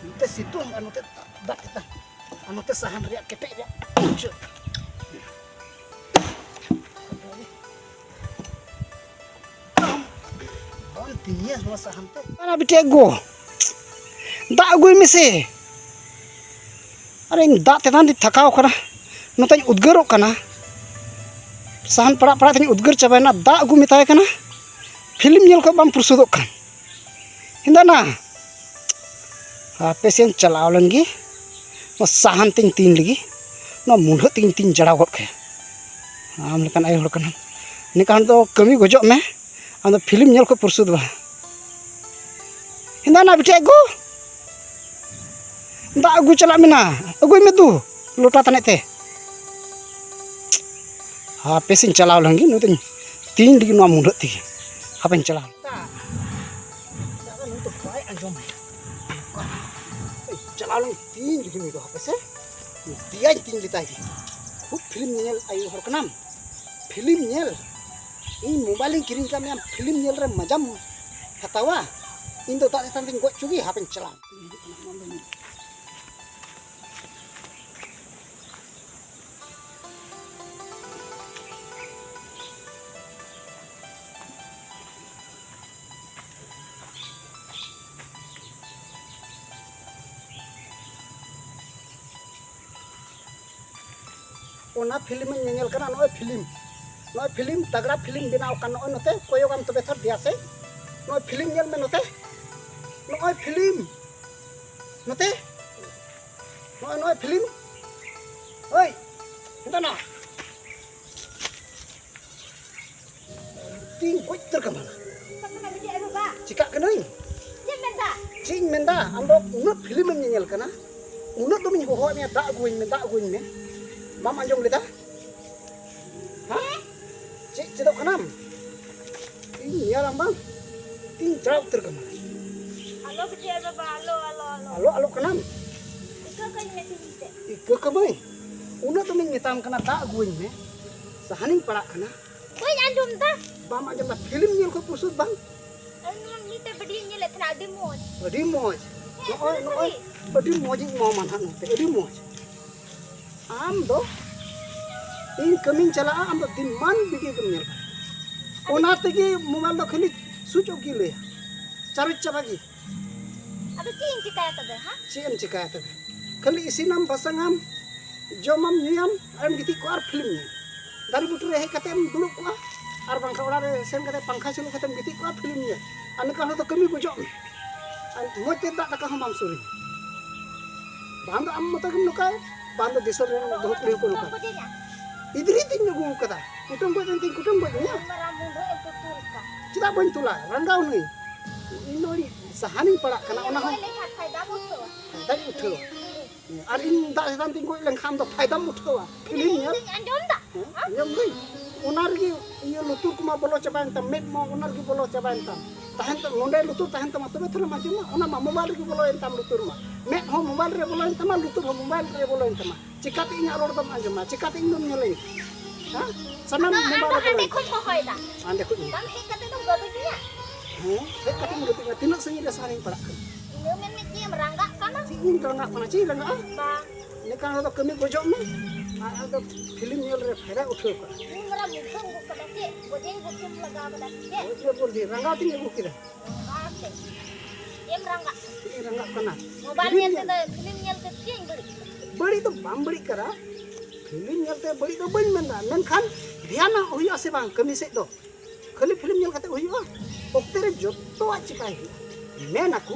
ᱱᱚᱛᱮ ᱥᱤᱛᱩᱝ ᱟᱨ ᱱᱚᱛᱮ ᱫᱟᱜ ᱪᱮᱛᱟᱱ ᱟᱨ ᱱᱚᱛᱮ ᱥᱟᱦᱟᱱ ᱨᱮᱭᱟᱜ ᱠᱮᱴᱮᱡ ᱨᱮᱭᱟᱜ ᱯᱩᱪᱟᱹ᱾ ᱵᱟᱢ ᱛᱤᱧᱟ ᱱᱚᱣᱟ ᱥᱟᱦᱟᱱ ᱛᱮ? ᱚᱱᱟ ᱵᱤᱴᱤ ᱟᱹᱜᱩ, ᱫᱟᱜ ᱟᱹᱜᱩᱭ ᱢᱮᱥᱮ᱾ ᱟᱨ ᱤᱧ ᱫᱟᱜ ᱛᱮᱛᱟᱝ ᱛᱤᱧ ᱛᱷᱟᱠᱟᱣ ᱠᱟᱱᱟ, ᱱᱚᱛᱮᱧ ᱩᱫᱽᱜᱟᱹᱨᱚᱜ ᱠᱟᱱᱟ, ᱥᱟᱦᱟᱱ ᱯᱟᱲᱟᱜ ᱯᱟᱲᱟᱜ ᱛᱤᱧ ᱩᱫᱽᱜᱟᱹᱨ ᱪᱟᱵᱟᱭᱮᱱᱟ, ᱫᱟᱜ ᱟᱹᱜᱩ ᱢᱮᱛᱟᱭ ᱠᱟᱱᱟ, ᱯᱷᱤᱞᱢ ᱧᱮᱞ ᱠᱷᱚᱱ ᱵᱟᱢ ᱯᱩᱨᱥᱩᱫᱚᱜ ᱠᱟᱱ᱾ ᱦᱮᱸᱫᱟ ᱱᱟ, ᱦᱟᱯᱮ ᱥᱮᱧ ᱪᱟᱞᱟᱣ ᱞᱮᱱ ᱜᱮ, ᱱᱚᱣᱟ ᱥᱟᱦᱟᱱ ᱛᱤᱧ ᱛᱤᱧ ᱞᱮᱜᱮ, ᱱᱚᱣᱟ ᱢᱩᱰᱷᱟᱹᱜ ᱛᱤᱧ ᱛᱤᱧ ᱡᱟᱲᱟᱣ ᱜᱚᱫ ᱠᱟᱭᱟ᱾ ᱟᱢ ᱞᱮᱠᱟᱱ ᱟᱭᱳ ᱦᱚᱲ ᱠᱟᱱᱟᱢ, ᱱᱤᱝᱠᱟᱱ ᱫᱚ ᱠᱟᱹᱢᱤ ᱜᱚᱡᱚᱜ ᱢᱮ, ᱟᱢ ᱫᱚ ᱯᱷᱤᱞᱢ ᱧᱮᱞ ᱠᱷᱚᱱ ᱯᱩᱨᱥᱩᱫ ᱵᱟᱝ᱾ ᱦᱮᱸᱫᱟ ᱱᱟ ᱵᱤᱴᱤ ᱟᱹᱜᱩ, ᱫᱟᱜ ᱟᱹᱜᱩ ᱪᱟᱞᱟᱜ ᱢᱮ ᱱᱟ, ᱟᱹᱜᱩᱭ ᱢᱮ ᱫᱩ, ᱞᱚᱴᱟ ᱛᱟᱱᱮᱡ ᱛᱮ᱾ ᱦᱟᱯᱮ ᱥᱮᱧ ᱪᱟᱞᱟᱣ ᱞᱮᱱ ᱜᱮ, ᱱᱩᱭ ᱫᱚᱧ ᱛᱤᱧ ᱞᱮᱜᱮ ᱱᱚᱣᱟ ᱢᱩᱰᱷᱟᱹᱜ ᱛᱮᱜᱮ᱾ ᱦᱟᱯᱮᱧ ᱪᱟᱞᱟᱣ᱾ ᱱᱩᱭ ᱫᱚ ᱵᱟᱭ ᱟᱸᱡᱚᱢᱟ᱾ ᱪᱟᱞᱟᱣ ᱞᱮᱱ ᱛᱤᱧ ᱞᱮᱜᱮ ᱱᱩᱭ ᱫᱚ, ᱦᱟᱯᱮ ᱥᱮ᱾ ᱫᱮᱭᱟᱧ ᱛᱤᱧ ᱞᱮᱛᱟᱭ ᱜᱮ᱾ ᱠᱷᱩᱵ ᱯᱷᱤᱞᱢ ᱧᱮᱧᱮᱞ ᱟᱭᱳ ᱦᱚᱲ ᱠᱟᱱᱟᱢ᱾ ᱯᱷᱤᱞᱢ ᱧᱮᱞ? ᱤᱧ ᱢᱳᱵᱟᱭᱤᱞᱤᱧ ᱠᱤᱨᱤᱧ ᱠᱟᱜ ᱢᱮᱭᱟ, ᱯᱷᱤᱞᱢ ᱧᱮᱞ ᱨᱮ ᱢᱟᱡᱟᱢ ᱦᱟᱛᱟᱣᱟ? ᱤᱧ ᱫᱚ ᱫᱟᱜ ᱪᱮᱛᱟᱱ ᱛᱤᱧ ᱜᱚᱡ ᱦᱚᱪᱚ ᱜᱮ, ᱦᱟᱯᱮᱧ ᱪᱟᱞᱟᱣ᱾ ᱚᱱᱟ ᱯᱷᱤᱞᱢ ᱤᱧ ᱧᱮᱧᱮᱞ ᱠᱟᱱᱟ, ᱱᱚᱜᱼᱚᱭ ᱯᱷᱤᱞᱢ, ᱱᱚᱜᱼᱚᱭ ᱯᱷᱤᱞᱢ, ᱛᱟᱜᱽᱲᱟ ᱯᱷᱤᱞᱢ ᱵᱮᱱᱟᱣ ᱠᱟᱱ, ᱱᱚᱜᱼᱚᱭ ᱱᱚᱛᱮ ᱠᱚᱭᱚᱜᱟᱢ ᱛᱚᱵᱮ ᱛᱷᱚᱨ ᱫᱮᱭᱟ ᱥᱮ, ᱱᱚᱜᱼᱚᱭ ᱯᱷᱤᱞᱢ ᱧᱮᱞ ᱢᱮ ᱱᱚᱛᱮ, ᱱᱚᱜᱼᱚᱭ ᱯᱷᱤᱞᱢ, ᱱᱚᱛᱮ, ᱱᱚᱜᱼᱚᱭ, ᱱᱚᱜᱼᱚᱭ ᱯᱷᱤᱞᱢ, ᱳᱭ, ᱱᱚᱛᱮ ᱱᱟ᱾ ᱛᱤᱧ ᱜᱚᱡ ᱩᱛᱟᱹᱨ ᱠᱟᱢᱟ ᱱᱟ᱾ ᱪᱤᱠᱟᱜ ᱠᱟᱹᱱᱟᱹᱧ? ᱪᱮᱫ ᱮᱢ ᱢᱮᱱᱫᱟ? ᱪᱮᱫ ᱤᱧ ᱢᱮᱱᱫᱟ, ᱟᱢ ᱫᱚ ᱩᱱᱟᱹᱜ ᱯᱷᱤᱞᱢ ᱮᱢ ᱧᱮᱧᱮᱞ ᱠᱟᱱᱟ, ᱩᱱᱟᱹᱜ ᱫᱚᱢᱤᱧ ᱦᱚᱦᱚᱣᱟᱫ ᱢᱮᱭᱟ, "ᱫᱟᱜ ᱟᱹᱜᱩᱣᱟᱹᱧ ᱢᱮ, ᱫᱟᱜ ᱟᱹᱜᱩᱣᱟᱹᱧ ᱢᱮ", ᱵᱟᱢ ᱟᱸᱡᱚᱢ ᱞᱮᱫᱟ? ᱦᱮᱸ? ᱪᱮᱫ ᱪᱮᱫᱚᱜ ᱠᱟᱱᱟᱢ? ᱤᱧ ᱧᱮᱞᱟᱢ ᱵᱟᱝ? ᱛᱤᱧ ᱪᱟᱲᱟᱣ ᱩᱛᱟᱹᱨ ᱠᱟᱢᱟ᱾ ᱟᱞᱚ ᱵᱤᱴᱤ, ᱟᱭᱳ ᱵᱟᱵᱟ, ᱟᱞᱚ, ᱟᱞᱚ, ᱟᱞᱚ᱾ ᱟᱞᱚ, ᱟᱞᱚᱜ ᱠᱟᱱᱟᱢ? ᱤᱠᱟᱹ ᱠᱟᱹᱧ ᱢᱮ ᱛᱤᱦᱤᱧ ᱛᱮ᱾ ᱤᱠᱟᱹ ᱠᱟᱹᱢᱟᱹᱧ? ᱩᱱᱟᱹᱜ ᱫᱚᱢᱤᱧ ᱢᱮᱛᱟᱢ ᱠᱟᱱᱟ, "ᱫᱟᱜ ᱟᱹᱜᱩᱣᱟᱹᱧ ᱢᱮ, ᱥᱟᱦᱟᱱᱤᱧ ᱯᱟᱲᱟᱜ ᱠᱟᱱᱟ᱾" ᱵᱟᱹᱧ ᱟᱸᱡᱚᱢ ᱫᱟ᱾ ᱵᱟᱢ ᱟᱸᱡᱚᱢ ᱫᱟ? ᱯᱷᱤᱞᱢ ᱧᱮᱞ ᱠᱷᱚᱱ ᱯᱩᱨᱥᱩᱫ ᱵᱟᱝ? ᱟᱨ ᱱᱚᱣᱟ ᱢᱤᱫᱴᱮᱡ ᱵᱷᱤᱰᱤᱭᱳᱧ ᱧᱮᱞᱮᱫ ᱛᱟᱦᱮᱱᱟ, ᱟᱹᱰᱤ ᱢᱚᱡᱽ᱾ ᱟᱹᱰᱤ ᱢᱚᱡᱽ᱾ ᱦᱮᱸ, ᱱᱚᱜᱼᱚᱭ, ᱥᱟᱹᱨᱤ, ᱱᱚᱜᱼᱚᱭ, ᱥᱟᱹᱨᱤ᱾ ᱟᱹᱰᱤ ᱢᱚᱡᱽ ᱤᱧ ᱮᱢᱟᱢᱟ ᱱᱟᱦᱟᱜ ᱱᱚᱛᱮ, ᱟᱹᱰᱤ ᱢᱚᱡᱽ᱾ ᱟᱢ ᱫᱚ ᱤᱧ ᱠᱟᱹᱢᱤᱧ ᱪᱟᱞᱟᱜᱼᱟ, ᱟᱢ ᱫᱚ ᱫᱤᱱᱢᱟᱱ ᱵᱷᱤᱰᱤᱭᱳ ᱜᱮᱢ ᱧᱮᱞ ᱵᱟᱲᱟᱭᱟ᱾ ᱚᱱᱟ ᱛᱮᱜᱮ ᱢᱳᱵᱟᱭᱤᱞ ᱫᱚ ᱠᱷᱟᱹᱞᱤ ᱥᱩᱪ ᱚᱯᱷ ᱜᱮ ᱞᱟᱹᱭᱟ, ᱪᱟᱨᱚᱡᱽ ᱪᱟᱵᱟ ᱜᱮ᱾ ᱟᱫᱚ ᱪᱮᱫ ᱤᱧ ᱪᱤᱠᱟᱹᱭᱟ ᱛᱚᱵᱮ, ᱦᱮᱸ? ᱪᱮᱫ ᱮᱢ ᱪᱤᱠᱟᱹᱭᱟ ᱛᱚᱵᱮ? ᱠᱷᱟᱹᱞᱤ ᱤᱥᱤᱱᱟᱢ, ᱵᱟᱥᱟᱝᱟᱢ, ᱡᱚᱢᱟᱢ, ᱧᱩᱭᱟᱢ, ᱟᱨᱮᱢ ᱜᱤᱛᱤᱡ ᱠᱚᱜᱼᱟ ᱟᱨ ᱯᱷᱤᱞᱢ ᱧᱮᱞ᱾ ᱫᱟᱨᱮ ᱵᱩᱴᱟᱹ ᱨᱮ ᱦᱮᱡ ᱠᱟᱛᱮᱢ ᱫᱩᱲᱩᱵ ᱠᱚᱜᱼᱟ, ᱟᱨ ᱵᱟᱝᱠᱷᱟᱱ ᱚᱲᱟᱜ ᱨᱮ ᱥᱮᱱ ᱠᱟᱛᱮ ᱯᱟᱝᱠᱷᱟ ᱪᱟᱹᱞᱩ ᱠᱟᱛᱮᱢ ᱜᱤᱛᱤᱡ ᱠᱚᱜᱼᱟ, ᱯᱷᱤᱞᱢ ᱧᱮᱞ᱾ ᱟᱨ ᱱᱤᱝᱠᱟ ᱦᱚᱲ ᱫᱚ ᱠᱟᱹᱢᱤ ᱜᱚᱡᱚᱜ ᱢᱮ, ᱟᱨ ᱢᱚᱡᱽ ᱛᱮ ᱫᱟᱜ ᱫᱟᱠᱟ ᱦᱚᱸ ᱵᱟᱢ ᱥᱩᱨᱩᱭᱟ᱾ ᱵᱟᱝ ᱫᱚ ᱟᱢ ᱢᱚᱛᱚ ᱜᱮᱢ ᱱᱚᱝᱠᱟᱭᱟ, ᱵᱟᱝ ᱫᱚ ᱫᱤᱥᱚᱢ ᱨᱮᱱ ᱵᱟᱹᱦᱩ ᱠᱩᱲᱤ ᱦᱚᱸᱠᱚ ᱱᱚᱝᱠᱟᱭᱟ᱾ ᱜᱤᱫᱽᱨᱟᱹ ᱛᱤᱧ ᱟᱹᱜᱩ ᱟᱠᱟᱫᱟ, ᱠᱩᱴᱟᱹᱢ ᱜᱚᱡ ᱢᱮᱱᱛᱮᱧ ᱠᱩᱴᱟᱹᱢ ᱜᱚᱡ ᱢᱮᱭᱟ᱾ ᱪᱮᱫᱟᱜ ᱵᱟᱹᱧ ᱛᱩᱞᱟ? ᱨᱟᱸᱜᱟᱣ ᱱᱟᱹᱧ᱾ ᱤᱧ ᱫᱚ ᱥᱟᱦᱟᱱᱤᱧ ᱯᱟᱲᱟᱜ ᱠᱟᱱᱟ, ᱚᱱᱟ ᱦᱚᱸ ᱯᱷᱟᱭᱫᱟᱧ ᱩᱴᱷᱟᱹᱣᱟ᱾ ᱟᱨ ᱤᱧ ᱫᱟᱜ ᱪᱮᱛᱟᱱ ᱛᱤᱧ ᱜᱚᱡ ᱞᱮᱱᱠᱷᱟᱱ ᱫᱚ ᱯᱷᱟᱭᱫᱟᱢ ᱩᱴᱷᱟᱹᱣᱟ᱾ ᱯᱷᱤᱞᱢ ᱧᱮᱞ᱾ ᱦᱮᱸ, ᱟᱸᱡᱚᱢ ᱫᱟ? ᱦᱮᱸ, ᱟᱸᱡᱚᱢ ᱫᱟᱹᱧ᱾ ᱚᱱᱟ ᱨᱮᱜᱮ ᱤᱭᱟᱹ ᱞᱩᱛᱩᱨ ᱠᱚᱢᱟ ᱵᱚᱞᱚ ᱪᱟᱵᱟᱭᱮᱱ ᱛᱟᱢ, ᱢᱮᱫ ᱢᱟ ᱚᱱᱟ ᱨᱮᱜᱮ ᱵᱚᱞᱚ ᱪᱟᱵᱟᱭᱮᱱ ᱛᱟᱢ᱾ ᱛᱟᱦᱮᱱ ᱛᱟᱢ, ᱱᱚᱰᱮ ᱞᱩᱛᱩᱨ ᱛᱟᱦᱮᱱ ᱛᱟᱢᱟ, ᱛᱚᱵᱮ ᱛᱷᱚᱲᱮᱢ ᱟᱸᱡᱚᱢᱟ᱾ ᱚᱱᱟ ᱢᱟ ᱢᱳᱵᱟᱭᱤᱞ ᱨᱮᱜᱮ ᱵᱚᱞᱚᱭᱮᱱ ᱛᱟᱢ ᱞᱩᱛᱩᱨ ᱢᱟ᱾ ᱢᱮᱫ ᱦᱚᱸ ᱢᱳᱵᱟᱭᱤᱞ ᱨᱮ ᱵᱚᱞᱚᱭᱮᱱ ᱛᱟᱢᱟ, ᱞᱩᱛᱩᱨ ᱦᱚᱸ ᱢᱳᱵᱟᱭᱤᱞ ᱨᱮ ᱵᱚᱞᱚᱭᱮᱱ ᱛᱟᱢᱟ᱾ ᱪᱤᱠᱟᱛᱮ ᱤᱧᱟᱹᱜ ᱨᱚᱲ ᱫᱚᱢ ᱟᱸᱡᱚᱢᱟ? ᱪᱤᱠᱟᱛᱮ ᱤᱧ ᱫᱚᱢ ᱧᱮᱞᱟᱹᱧ? ᱦᱮᱸ? ᱥᱟᱱᱟᱢ ᱟᱫᱚ ᱢᱳᱵᱟᱭᱤᱞ ᱟᱢ ᱨᱮ ᱫᱚ ᱦᱟᱸᱰᱮ ᱵᱚᱞᱚᱭᱮᱱ ᱠᱷᱚᱱ ᱛᱟᱢᱟ᱾ ᱦᱚᱦᱚᱭ ᱫᱟ᱾ ᱦᱟᱸᱰᱮ ᱠᱷᱚᱱ ᱤᱧ᱾ ᱵᱟᱢ ᱦᱮᱡ ᱠᱟᱛᱮ ᱫᱚᱢ ᱜᱟᱹᱫᱩᱡ ᱤᱧᱟ? ᱦᱮᱸ, ᱦᱮᱡ ᱠᱟᱛᱮ ᱤᱧ ᱜᱟᱹᱫᱩᱡ ᱢᱮ᱾ ᱛᱤᱱᱟᱹᱜ ᱥᱟᱺᱜᱤᱧ ᱨᱮ ᱥᱟᱦᱟᱱᱤᱧ ᱯᱟᱲᱟᱜ ᱠᱟᱱᱟ? ᱤᱧ ᱫᱚ ᱢᱮᱱ ᱢᱮ ᱪᱮᱫ ᱮᱢ ᱨᱟᱸᱜᱟᱜ ᱠᱟᱱᱟ? ᱪᱮᱫ ᱤᱧ ᱨᱟᱸᱜᱟᱜ ᱠᱟᱱᱟ? ᱪᱮᱫ ᱤᱧ ᱨᱟᱸᱜᱟᱜᱼᱟ? ᱵᱟᱝ᱾ ᱱᱮᱠᱟ ᱦᱚᱲ ᱫᱚ ᱠᱟᱹᱢᱤ ᱜᱚᱡᱚᱜ ᱢᱮ, ᱟᱨ ᱟᱫᱚ ᱯᱷᱤᱞᱢ ᱧᱮᱞ ᱨᱮ ᱯᱷᱟᱭᱫᱟ ᱩᱴᱷᱟᱹᱣ ᱠᱟᱜᱼᱟ᱾ ᱤᱧ ᱢᱟᱨᱟ ᱢᱩᱴᱷᱟᱹᱢ ᱟᱹᱜᱩ ᱠᱟᱫᱟ, ᱪᱮᱫ ᱵᱚᱡᱮ ᱵᱚᱡᱮᱢ ᱞᱟᱜᱟᱣ ᱠᱟᱫᱟ, ᱪᱮᱫ? ᱵᱚᱡᱮ ᱵᱚᱡᱮ, ᱨᱟᱸᱜᱟᱣ ᱛᱤᱧ ᱟᱹᱜᱩ ᱠᱮᱫᱟ᱾ ᱨᱟᱸᱜᱟᱣ ᱛᱮ᱾ ᱪᱮᱫ ᱮᱢ ᱨᱟᱸᱜᱟᱜ ᱠᱟᱱᱟ? ᱪᱮᱫ ᱤᱧ ᱨᱟᱸᱜᱟᱜ ᱠᱟᱱᱟ? ᱢᱳᱵᱟᱭᱤᱞ ᱯᱷᱤᱞᱢ ᱧᱮᱞ ᱧᱮᱞ᱾ ᱛᱮᱫᱚ, ᱯᱷᱤᱞᱢ ᱧᱮᱞ ᱛᱮ ᱪᱮᱫ ᱤᱧ ᱵᱟᱹᱲᱤᱡ ᱠᱟᱱᱟ? ᱵᱟᱹᱲᱤᱡ ᱫᱚ ᱵᱟᱢ ᱵᱟᱹᱲᱤᱡ ᱠᱟᱱᱟ, ᱯᱷᱤᱞᱢ ᱧᱮᱞ ᱛᱮ ᱵᱟᱹᱲᱤᱡ ᱫᱚ ᱵᱟᱹᱧ ᱢᱮᱱᱫᱟ, ᱢᱮᱱᱠᱷᱟᱱ ᱫᱷᱮᱭᱟᱱ ᱦᱩᱭᱩᱜᱼᱟ ᱥᱮ ᱵᱟᱝ ᱠᱟᱹᱢᱤ ᱥᱮᱫ ᱫᱚ? ᱠᱷᱟᱹᱞᱤ ᱯᱷᱤᱞᱢ ᱧᱮᱞ ᱠᱟᱛᱮ ᱦᱩᱭᱩᱜᱼᱟ? ᱚᱠᱛᱮ ᱨᱮ ᱡᱚᱛᱚᱣᱟᱜ ᱪᱤᱠᱟᱭ ᱦᱩᱭᱩᱜᱼᱟ᱾ ᱢᱮᱱ ᱟᱠᱚ,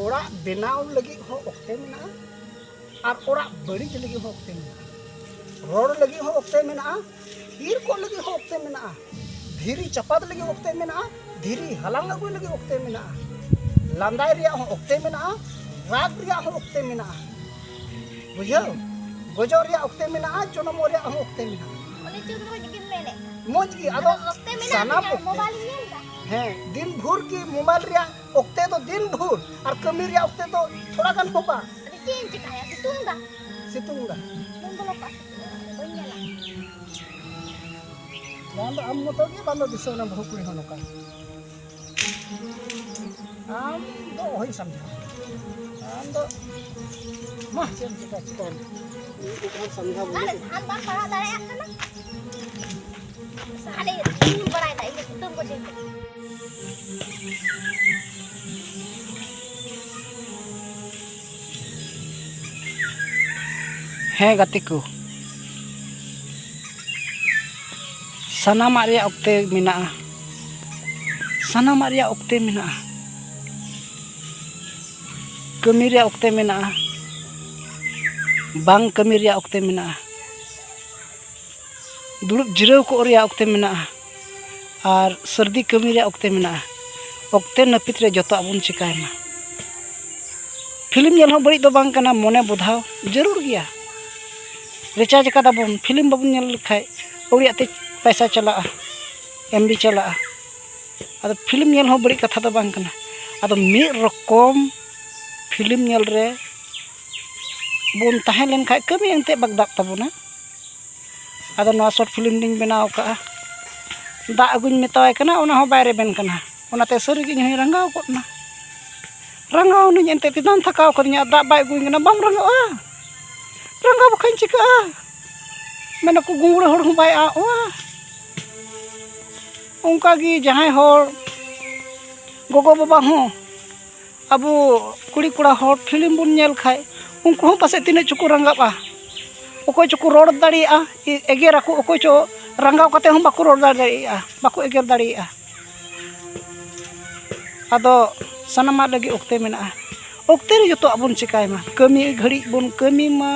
ᱚᱲᱟᱜ ᱵᱮᱱᱟᱣ ᱞᱟᱹᱜᱤᱫ ᱦᱚᱸ ᱚᱠᱛᱮ ᱢᱮᱱᱟᱜᱼᱟ, ᱟᱨ ᱚᱲᱟᱜ ᱵᱟᱹᱲᱤᱡ ᱞᱟᱹᱜᱤᱫ ᱦᱚᱸ ᱚᱠᱛᱮ ᱢᱮᱱᱟᱜᱼᱟ᱾ ᱨᱚᱲ ᱞᱟᱹᱜᱤᱫ ᱦᱚᱸ ᱚᱠᱛᱮ ᱢᱮᱱᱟᱜᱼᱟ, ᱛᱷᱤᱨ ᱠᱚᱜ ᱞᱟᱹᱜᱤᱫ ᱦᱚᱸ ᱚᱠᱛᱮ ᱢᱮᱱᱟᱜᱼᱟ, ᱫᱷᱤᱨᱤ ᱪᱟᱯᱟᱫ ᱞᱟᱹᱜᱤᱫ ᱚᱠᱛᱮ ᱢᱮᱱᱟᱜᱼᱟ, ᱫᱷᱤᱨᱤ ᱦᱟᱞᱟᱝ ᱟᱹᱜᱩᱭ ᱞᱟᱹᱜᱤᱫ ᱚᱠᱛᱮ ᱢᱮᱱᱟᱜᱼᱟ, ᱞᱟᱸᱫᱟᱭ ᱨᱮᱭᱟᱜ ᱦᱚᱸ ᱚᱠᱛᱮ ᱢᱮᱱᱟᱜᱼᱟ, ᱨᱟᱜ ᱨᱮᱭᱟᱜ ᱦᱚᱸ ᱚᱠᱛᱮ ᱢᱮᱱᱟᱜᱼᱟ᱾ ᱵᱩᱡᱷᱟᱹᱣ? ᱜᱚᱡᱚᱜ ᱨᱮᱭᱟᱜ ᱚᱠᱛᱮ ᱢᱮᱱᱟᱜᱼᱟ, ᱡᱚᱱᱚᱢᱚᱜ ᱨᱮᱭᱟᱜ ᱦᱚᱸ ᱚᱠᱛᱮ ᱢᱮᱱᱟᱜᱼᱟ᱾ ᱚᱱᱮ ᱪᱚ ᱢᱚᱡᱽ ᱜᱮᱢ ᱢᱮᱱᱮᱫ᱾ ᱢᱚᱡᱽ ᱜᱮ, ᱟᱫᱚ ᱟᱫᱚ ᱚᱠᱛᱮ ᱢᱮᱱᱟᱜ ᱥᱟᱱᱟᱢ ᱛᱤᱧᱟ, ᱚᱠᱛᱮ᱾ ᱢᱳᱵᱟᱭᱤᱞ ᱤᱧ ᱧᱮᱞ ᱮᱫᱟ᱾ ᱦᱮᱸ, ᱫᱤᱱ ᱵᱷᱳᱨ ᱜᱮ ᱢᱳᱵᱟᱭᱤᱞ ᱨᱮᱭᱟᱜ ᱚᱠᱛᱮ ᱫᱚ ᱫᱤᱱ ᱵᱷᱳᱨ, ᱟᱨ ᱠᱟᱹᱢᱤ ᱨᱮᱭᱟᱜ ᱚᱠᱛᱮ ᱫᱚ ᱛᱷᱚᱲᱟ ᱜᱟᱱ ᱦᱚᱸ ᱵᱟᱝ᱾ ᱟᱫᱚ ᱪᱮᱫ ᱤᱧ ᱪᱮᱠᱟᱭᱟ? ᱥᱤᱛᱩᱝ ᱫᱟ᱾ ᱥᱤᱛᱩᱝ ᱫᱟ᱾ ᱵᱟᱹᱧ ᱵᱚᱞᱚ ᱠᱚᱜᱼᱟ ᱥᱤᱛᱩᱝ ᱫᱟ, ᱵᱟᱹᱧ ᱧᱮᱞᱟ᱾ ᱵᱟᱝ ᱫᱚ ᱟᱢ ᱢᱚᱛᱚ ᱜᱮ, ᱵᱟᱝ ᱫᱚ ᱫᱤᱥᱚᱢ ᱨᱮᱱ ᱵᱟᱹᱦᱩ ᱠᱩᱲᱤ ᱦᱚᱸ ᱱᱚᱝᱠᱟ᱾ ᱟᱢ ᱫᱚ ᱚᱦᱚᱧ ᱥᱟᱢᱡᱷᱟᱣ᱾ ᱟᱢ ᱫᱚ, ᱢᱟ, ᱪᱮᱫ ᱮᱢ ᱪᱤᱠᱟ, ᱪᱤᱠᱟᱹᱭᱟᱢ? ᱩᱱᱠᱩ ᱠᱚᱦᱚᱸ ᱥᱟᱢᱡᱷᱟᱣ ᱵᱟᱹᱱᱩᱜ᱾ ᱚᱠᱟᱨᱮ ᱥᱟᱦᱟᱱ ᱵᱟᱢ ᱯᱟᱲᱟᱜ ᱫᱟᱲᱮᱭᱟᱜ ᱠᱟᱱᱟ? ᱥᱟᱦᱟᱱᱮ ᱫᱩᱞ ᱵᱟᱲᱟᱭᱮᱫᱟ, ᱤᱧ ᱫᱚ ᱠᱩᱴᱟᱹᱢ ᱠᱚ ᱪᱮᱫ ᱠᱚ᱾ ᱦᱮᱸ ᱜᱟᱛᱮ ᱠᱚ, ᱥᱟᱱᱟᱢᱟᱜ ᱨᱮᱭᱟᱜ ᱚᱠᱛᱮ ᱢᱮᱱᱟᱜᱼᱟ᱾ ᱥᱟᱱᱟᱢᱟᱜ ᱨᱮᱭᱟᱜ ᱚᱠᱛᱮ ᱢᱮᱱᱟᱜᱼᱟ᱾ ᱠᱟᱹᱢᱤ ᱨᱮᱭᱟᱜ ᱚᱠᱛᱮ ᱢᱮᱱᱟᱜᱼᱟ, ᱵᱟᱝ ᱠᱟᱹᱢᱤ ᱨᱮᱭᱟᱜ ᱚᱠᱛᱮ ᱢᱮᱱᱟᱜᱼᱟ, ᱫᱩᱲᱩᱵ ᱡᱤᱨᱟᱹᱣ ᱠᱚᱜ ᱨᱮᱭᱟᱜ ᱚᱠᱛᱮ ᱢᱮᱱᱟᱜᱼᱟ, ᱟᱨ ᱥᱟᱹᱨᱫᱤ ᱠᱟᱹᱢᱤ ᱨᱮᱭᱟᱜ ᱚᱠᱛᱮ ᱢᱮᱱᱟᱜᱼᱟ᱾ ᱚᱠᱛᱮ ᱱᱟᱹᱯᱤᱛ ᱨᱮ ᱡᱚᱛᱚᱣᱟᱜ ᱵᱚᱱ ᱪᱮᱠᱟᱭ ᱢᱟ᱾ ᱯᱷᱤᱞᱢ ᱧᱮᱞ ᱦᱚᱸ ᱵᱟᱹᱲᱤᱡ ᱫᱚ ᱵᱟᱝ ᱠᱟᱱᱟ, ᱢᱚᱱᱮ ᱵᱚᱫᱷᱟᱣ ᱡᱟᱹᱨᱩᱲ ᱜᱮᱭᱟ᱾ ᱨᱤᱪᱟᱨᱡᱽ ᱟᱠᱟᱫᱟ ᱵᱚᱱ, ᱯᱷᱤᱞᱢ ᱵᱟᱵᱚᱱ ᱧᱮᱞ ᱞᱮᱠᱷᱟᱡ ᱟᱹᱣᱲᱤᱭᱟᱜ ᱛᱮ ᱯᱚᱭᱥᱟ ᱪᱟᱞᱟᱜᱼᱟ, ᱮᱢ ᱵᱤ ᱪᱟᱞᱟᱜᱼᱟ᱾ ᱟᱫᱚ ᱯᱷᱤᱞᱢ ᱧᱮᱞ ᱦᱚᱸ ᱵᱟᱹᱲᱤᱡ ᱠᱟᱛᱷᱟ ᱫᱚ ᱵᱟᱝ ᱠᱟᱱᱟ᱾ ᱟᱫᱚ ᱢᱤᱫ ᱨᱚᱠᱚᱢ ᱯᱷᱤᱞᱢ ᱧᱮᱞ ᱨᱮ ᱵᱚᱱ ᱛᱟᱦᱮᱸ ᱞᱮᱱᱠᱷᱟᱡ ᱠᱟᱹᱢᱤ ᱮᱱᱛᱮᱫ ᱵᱟᱜᱫᱟᱜ ᱛᱟᱵᱚᱱᱟ᱾ ᱟᱫᱚ ᱱᱚᱣᱟ ᱥᱚᱨᱴ ᱯᱷᱤᱞᱢ ᱞᱤᱧ ᱵᱮᱱᱟᱣ ᱟᱠᱟᱫᱼᱟ᱾ ᱫᱟᱜ ᱟᱹᱜᱩᱧ ᱢᱮᱛᱟᱣᱟᱭ ᱠᱟᱱᱟ, ᱚᱱᱟ ᱦᱚᱸ ᱵᱟᱭ ᱨᱮᱵᱮᱱ ᱠᱟᱱᱟ᱾ ᱚᱱᱟᱛᱮ ᱥᱟᱹᱨᱤᱜᱮ ᱤᱧ ᱦᱚᱸᱧ ᱨᱟᱸᱜᱟᱣ ᱜᱚᱫ ᱮᱱᱟ᱾ ᱨᱟᱸᱜᱟᱣ ᱮᱱᱟᱹᱧ ᱮᱱᱛᱮᱫ, ᱛᱮᱛᱟᱝ ᱛᱷᱟᱠᱟᱣ ᱠᱟᱹᱫᱤᱧᱟ, ᱫᱟᱜ ᱵᱟᱭ ᱟᱹᱜᱩᱧ ᱠᱟᱱᱟ᱾ ᱵᱟᱢ ᱨᱟᱸᱜᱟᱣᱜᱼᱟ? ᱨᱟᱸᱜᱟᱣ ᱵᱟᱠᱷᱟᱡ ᱤᱧ ᱪᱤᱠᱟᱹᱜᱼᱟ? ᱢᱮᱱᱟᱠᱚ ᱜᱩᱢᱲᱟᱹ ᱦᱚᱲ ᱦᱚᱸ ᱵᱟᱭ ᱟᱜᱼᱟ᱾ ᱚᱱᱠᱟᱜᱮ ᱡᱟᱦᱟᱸᱭ ᱦᱚᱲ ᱜᱚᱜᱚᱼᱵᱟᱵᱟ ᱦᱚᱸ ᱟᱵᱚ ᱠᱩᱲᱤ ᱠᱚᱲᱟ ᱦᱚᱲ ᱯᱷᱤᱞᱢ ᱵᱚᱱ ᱧᱮᱞ ᱠᱷᱟᱡ, ᱩᱱᱠᱩ ᱦᱚᱸ ᱯᱟᱥᱮᱡ ᱛᱤᱱᱟᱹᱜ ᱪᱚᱠᱚ ᱨᱟᱸᱜᱟᱜᱼᱟ, ᱚᱠᱚᱭ ᱪᱚᱠᱚ ᱨᱚᱲ ᱫᱟᱲᱮᱭᱟᱜᱼᱟ, ᱮ-, ᱮᱜᱮᱨᱟᱠᱚ, ᱚᱠᱚᱭ ᱪᱚ ᱨᱟᱸᱜᱟᱣ ᱠᱟᱛᱮ ᱦᱚᱸ ᱵᱟᱠᱚ ᱨᱚᱲ ᱫᱟᱲᱮᱭᱟᱜᱼᱟ, ᱵᱟᱠᱚ ᱮᱜᱮᱨ ᱫᱟᱲᱮᱭᱟᱜᱼᱟ᱾ ᱟᱫᱚ ᱥᱟᱱᱟᱢᱟᱜ ᱞᱟᱹᱜᱤᱫ ᱚᱠᱛᱮ ᱢᱮᱱᱟᱜᱼᱟ᱾ ᱚᱠᱛᱮ ᱨᱮ ᱡᱚᱛᱚᱣᱟᱜ ᱵᱚᱱ ᱪᱮᱠᱟᱭ ᱢᱟ᱾ ᱠᱟᱹᱢᱤ ᱜᱷᱟᱹᱲᱤᱡ ᱵᱚᱱ ᱠᱟᱹᱢᱤ ᱢᱟ,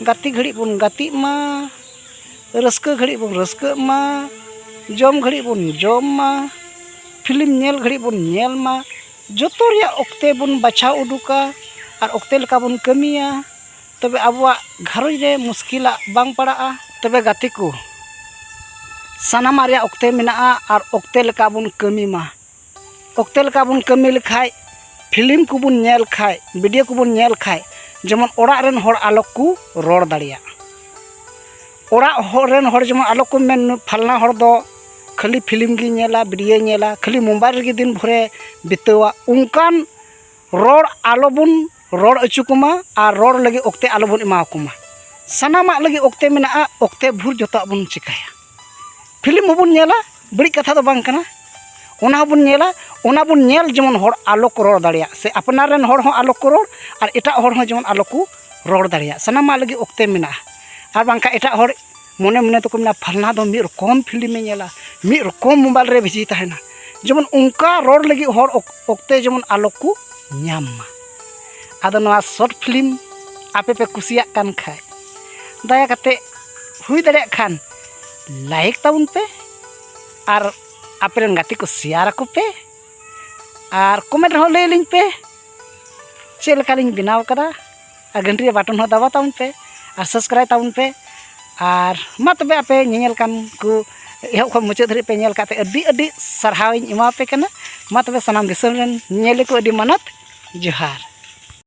ᱜᱟᱛᱮ ᱜᱷᱟᱹᱲᱤᱡ ᱵᱚᱱ ᱜᱟᱛᱮᱜ ᱢᱟ, ᱨᱟᱹᱥᱠᱟᱹ ᱜᱷᱟᱹᱲᱤᱡ ᱵᱚᱱ ᱨᱟᱹᱥᱠᱟᱹᱜ ᱢᱟ, ᱡᱚᱢ ᱜᱷᱟᱹᱲᱤᱡ ᱵᱚᱱ ᱡᱚᱢ ᱢᱟ, ᱯᱷᱤᱞᱢ ᱧᱮᱞ ᱜᱷᱟᱹᱲᱤᱡ ᱵᱚᱱ ᱧᱮᱞ ᱢᱟ᱾ ᱡᱚᱛᱚ ᱨᱮᱭᱟᱜ ᱚᱠᱛᱮ ᱵᱚᱱ ᱵᱟᱪᱷᱟᱣ ᱩᱰᱩᱠᱟ ᱟᱨ ᱚᱠᱛᱮ ᱞᱮᱠᱟ ᱵᱚᱱ ᱠᱟᱹᱢᱤᱭᱟ, ᱛᱚᱵᱮ ᱟᱵᱚᱣᱟᱜ ᱜᱷᱟᱨᱚᱸᱡᱽ ᱨᱮ ᱢᱩᱥᱠᱤᱞᱟᱜ ᱵᱟᱝ ᱯᱟᱲᱟᱜᱼᱟ᱾ ᱛᱚᱵᱮ ᱜᱟᱛᱮ ᱠᱚ, ᱥᱟᱱᱟᱢᱟᱜ ᱨᱮᱭᱟᱜ ᱚᱠᱛᱮ ᱢᱮᱱᱟᱜᱼᱟ ᱟᱨ ᱚᱠᱛᱮ ᱞᱮᱠᱟ ᱵᱚᱱ ᱠᱟᱹᱢᱤ ᱢᱟ᱾ ᱚᱠᱛᱮ ᱞᱮᱠᱟ ᱵᱚᱱ ᱠᱟᱹᱢᱤ ᱞᱮᱠᱷᱟᱡ, ᱯᱷᱤᱞᱢ ᱠᱚᱵᱚᱱ ᱧᱮᱞ ᱠᱷᱟᱡ, ᱵᱷᱤᱰᱤᱭᱳ ᱠᱚᱵᱚᱱ ᱧᱮᱞ ᱠᱷᱟᱡ, ᱡᱮᱢᱚᱱ ᱚᱲᱟᱜ ᱨᱮᱱ ᱦᱚᱲ ᱟᱞᱚ ᱠᱚ ᱨᱚᱲ ᱫᱟᱲᱮᱭᱟᱜ᱾ ᱚᱲᱟᱜ ᱦᱚᱲ ᱨᱮᱱ ᱦᱚᱲ ᱡᱮᱢᱚᱱ ᱟᱞᱚ ᱠᱚ ᱢᱮᱱ, "ᱯᱷᱟᱞᱱᱟ ᱦᱚᱲ ᱫᱚ ᱠᱷᱟᱹᱞᱤ ᱯᱷᱤᱞᱢ ᱜᱮᱭ ᱧᱮᱞᱟ, ᱵᱷᱤᱰᱤᱭᱳᱭ ᱧᱮᱞᱟ, ᱠᱷᱟᱹᱞᱤ ᱢᱳᱵᱟᱭᱤᱞ ᱨᱮᱜᱮ ᱫᱤᱱ ᱵᱷᱳᱨᱮ ᱵᱤᱛᱟᱹᱣᱟ", ᱚᱱᱠᱟᱱ ᱨᱚᱲ ᱟᱞᱚ ᱵᱚᱱ ᱨᱚᱲ ᱦᱚᱪᱚ ᱠᱚᱢᱟ ᱟᱨ ᱨᱚᱲ ᱞᱟᱹᱜᱤᱫ ᱚᱠᱛᱮ ᱟᱞᱚ ᱵᱚᱱ ᱮᱢᱟ ᱠᱚᱢᱟ᱾ ᱥᱟᱱᱟᱢᱟᱜ ᱞᱟᱹᱜᱤᱫ ᱚᱠᱛᱮ ᱢᱮᱱᱟᱜᱼᱟ, ᱚᱠᱛᱮ ᱵᱷᱳᱨ ᱡᱚᱛᱚᱣᱟᱜ ᱵᱚᱱ ᱪᱮᱠᱟᱭᱟ᱾ ᱯᱷᱤᱞᱢ ᱦᱚᱸᱵᱚᱱ ᱧᱮᱞᱟ, ᱵᱟᱹᱲᱤᱡ ᱠᱟᱛᱷᱟ ᱫᱚ ᱵᱟᱝ ᱠᱟᱱᱟ, ᱚᱱᱟ ᱦᱚᱸᱵᱚᱱ ᱧᱮᱞᱟ᱾ ᱚᱱᱟ ᱵᱚᱱ ᱧᱮᱞ ᱡᱮᱢᱚᱱ ᱦᱚᱲ ᱟᱞᱚ ᱠᱚ ᱨᱚᱲ ᱫᱟᱲᱮᱭᱟᱜ, ᱥᱮ ᱟᱯᱱᱟᱨ ᱨᱮᱱ ᱦᱚᱲ ᱦᱚᱸ ᱟᱞᱚ ᱠᱚ ᱨᱚᱲ ᱟᱨ ᱮᱴᱟᱜ ᱦᱚᱲ ᱦᱚᱸ ᱡᱮᱢᱚᱱ ᱟᱞᱚ ᱠᱚ ᱨᱚᱲ ᱫᱟᱲᱮᱭᱟᱜ, ᱥᱟᱱᱟᱢᱟᱜ ᱞᱟᱹᱜᱤᱫ ᱚᱠᱛᱮ ᱢᱮᱱᱟᱜᱼᱟ᱾ ᱟᱨ ᱵᱟᱝᱠᱷᱟᱱ ᱮᱴᱟᱜ ᱦᱚᱲ ᱢᱚᱱᱮ ᱢᱚᱱᱮ ᱛᱮᱠᱚ ᱢᱮᱱᱟ, ᱯᱷᱟᱞᱱᱟ ᱫᱚ ᱢᱤᱫ ᱨᱚᱠᱚᱢ ᱯᱷᱤᱞᱢᱮ ᱧᱮᱞᱟ, ᱢᱤᱫ ᱨᱚᱠᱚᱢ ᱢᱳᱵᱟᱭᱤᱞ ᱨᱮ ᱵᱤᱡᱤ ᱛᱟᱦᱮᱱᱟ᱾ ᱡᱮᱢᱚᱱ ᱚᱱᱠᱟ ᱨᱚᱲ ᱞᱟᱹᱜᱤᱫ ᱦᱚᱲ ᱚᱠ- ᱚᱠᱛᱮ ᱡᱮᱢᱚᱱ ᱟᱞᱚ ᱠᱚ ᱧᱟᱢ ᱢᱟ᱾ ᱟᱫᱚ ᱱᱚᱣᱟ ᱥᱚᱨᱴ ᱯᱷᱤᱞᱢ ᱟᱯᱮ ᱯᱮ ᱠᱩᱥᱤᱭᱟᱜ ᱠᱟᱱ ᱠᱷᱟᱡ, ᱫᱟᱭᱟ ᱠᱟᱛᱮ ᱦᱩᱭ ᱫᱟᱲᱮᱭᱟᱜ ᱠᱷᱟᱱ ᱞᱟᱭᱤᱠ ᱛᱟᱵᱚᱱ ᱯᱮ, ᱟᱨ ᱟᱯᱮ ᱨᱮᱱ ᱜᱟᱛᱮ ᱠᱚ ᱥᱮᱭᱟᱨ ᱟᱠᱚ ᱯᱮ, ᱟᱨ ᱠᱚᱢᱮᱱᱴ ᱨᱮᱦᱚᱸ ᱞᱟᱹᱭ ᱟᱹᱞᱤᱧ ᱯᱮ ᱪᱮᱫ ᱞᱮᱠᱟ ᱞᱤᱧ ᱵᱮᱱᱟᱣ ᱠᱟᱫᱟ, ᱟᱨ ᱜᱷᱟᱱᱴᱤ ᱨᱮ ᱵᱟᱴᱚᱱ ᱦᱚᱸ ᱫᱟᱵᱟᱣ ᱛᱟᱵᱚᱱ ᱯᱮ, ᱟᱨ ᱥᱟᱵᱥᱠᱨᱟᱭᱤᱵᱽ ᱛᱟᱵᱚᱱ ᱯᱮ᱾ ᱟᱨ ᱢᱟ ᱛᱚᱵᱮ ᱟᱯᱮ ᱧᱮᱧᱮᱞ ᱠᱟᱱ ᱠᱚ ᱮᱦᱚᱵ ᱠᱷᱚᱱ ᱢᱩᱪᱟᱹᱫ ᱫᱷᱟᱹᱨᱤᱡ ᱯᱮ ᱧᱮᱞ ᱠᱟᱛᱮ ᱟᱹᱰᱤ ᱟᱹᱰᱤ ᱥᱟᱨᱦᱟᱣ ᱤᱧ ᱮᱢᱟᱣᱟᱯᱮ ᱠᱟᱱᱟ᱾ ᱢᱟ ᱛᱚᱵᱮ ᱥᱟᱱᱟᱢ ᱫᱤᱥᱚᱢ ᱨᱮᱱ ᱧᱮᱧᱮᱞᱤᱭᱟᱹ ᱠᱚ ᱟᱹᱰᱤ ᱢᱟᱱᱚᱛ ᱡᱚᱦᱟᱨ᱾